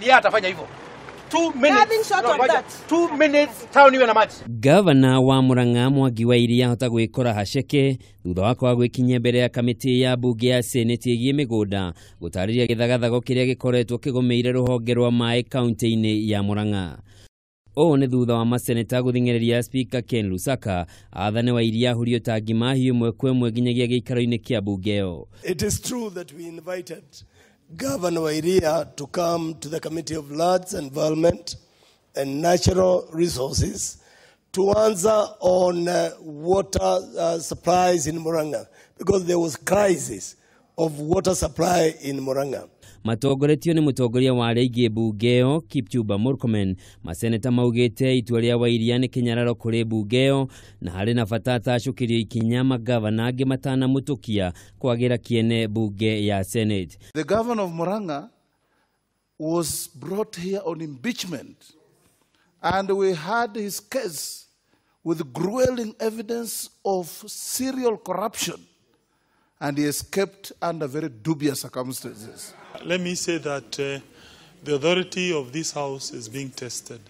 Yeye atafanya hivyo. 2 minutes. 2 minutes town iwe na maji. Gavana wa Murang'a Mwangi wa Iria ahota gwikora haceke thutha wa kwaga gwikinyia mbere ya kamĩtĩ ya mbunge ya Senate ĩgiĩ mĩgũnda gũtarĩria gĩthagathago kĩrĩa gĩkoretwo kĩgũmĩire rũhonge rwa maĩ kaunti-inĩ ya Murang'a. Ũũ nĩ thutha wa maseneta gũthing'ĩrĩria Speaker Ken Lusaka athane wa Iria ahurio tangi mahiũ ĩmwe kwa ĩmwe nginyagia gĩikaro-inĩ kĩa mbunge ĩyo. It is true that we invited Governor Wairia to come to the Committee of Lands, Environment and Natural Resources to answer on water supplies in Murang'a, because there was crisis of water supply in Murang'a. Matongoretio nĩ mũtongoria wa arĩa aingĩ mbunge ĩyo Kipchumba Murkomen, maseneta maugĩte itua rĩa Wairia nĩ kĩnyararo kũrĩ mbunge ĩyo na harĩ na bata atacũkĩrio ikinya magavana angĩ matanamũtũkia kwagĩra kĩene mbunge ya Senate. The governor of Murang'a was brought here on impeachment, and we had his case with grueling evidence of serial corruption, and he escaped under very dubious circumstances. Let me say that the authority of this House is being tested.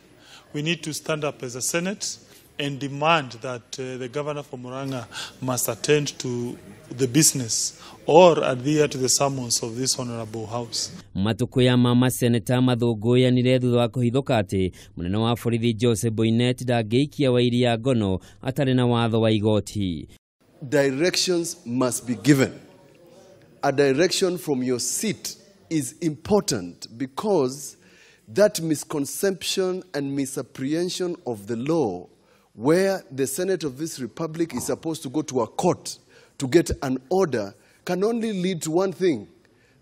We need to stand up as a Senate and demand that the governor for Murang'a must attend to the business or adhere to the summons of this honorable house. Matukuya mama seneta mathũngũyanire thutha wa kũhithũka atĩ mũnene wa borithi Joseph Boinnet ndangĩikia Wairia ngono atarĩ na watho wa igoti. Directions must be given. A direction from your seat is important because that misconception and misapprehension of the law, where the Senate of this republic is supposed to go to a court to get an order, can only lead to one thing,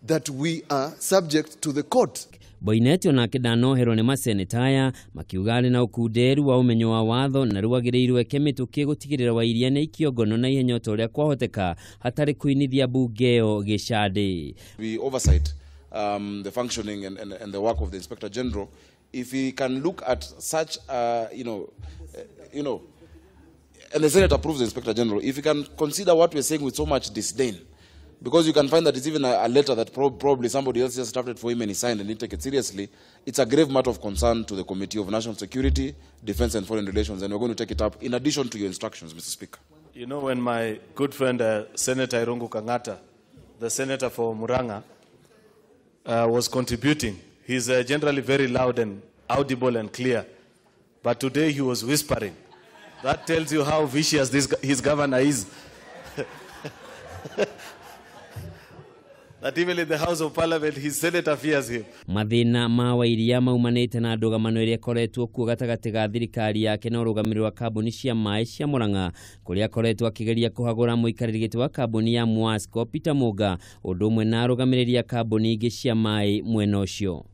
that we are subject to the court. Boinnet onake ndanoherwo nĩ maseneta aya makiuga arĩ na ũkunderu wa ũmenyo wa watho na rĩu agĩrĩirwo eke mĩtũkĩ gũtigĩrĩra Wairia nĩ aikio ngono na ihenya ota ũrĩa kwahoteka hatarĩ kũinithia mbunge ĩyo gĩcandĩ. We oversight the functioning and the work of the Inspector General. If he can look at such, and the Senate approves the Inspector General, if he can consider what we're saying with so much disdain, because you can find that it's even a letter that probably somebody else just drafted for him and he signed and didn't take it seriously, it's a grave matter of concern to the Committee of National Security, Defense and Foreign Relations, and we're going to take it up in addition to your instructions, Mr. Speaker. You know, when my good friend, Senator Irungu Kangata, the senator for Murang'a, was contributing, he's generally very loud and audible and clear, but today he was whispering. That tells you how vicious his governor is. That even in the House of Parliament, his senator fears him. Mathĩna ma Wairia maumanĩte na ndũgamano ĩrĩa ĩkoretwo kuo gatagatĩ ga thirikari yake na ũrũgamĩrĩri wa kambuni cia maĩ cia Murang'a, kũrĩa akoretwo akĩgeria kũhagũra mũikarĩri gĩtĩ wa kambuni ya Mwasco Peter Muga, ũndũ ũmwe na arũgamĩrĩri a kambuni ingĩ cia maĩ mwena ũcio.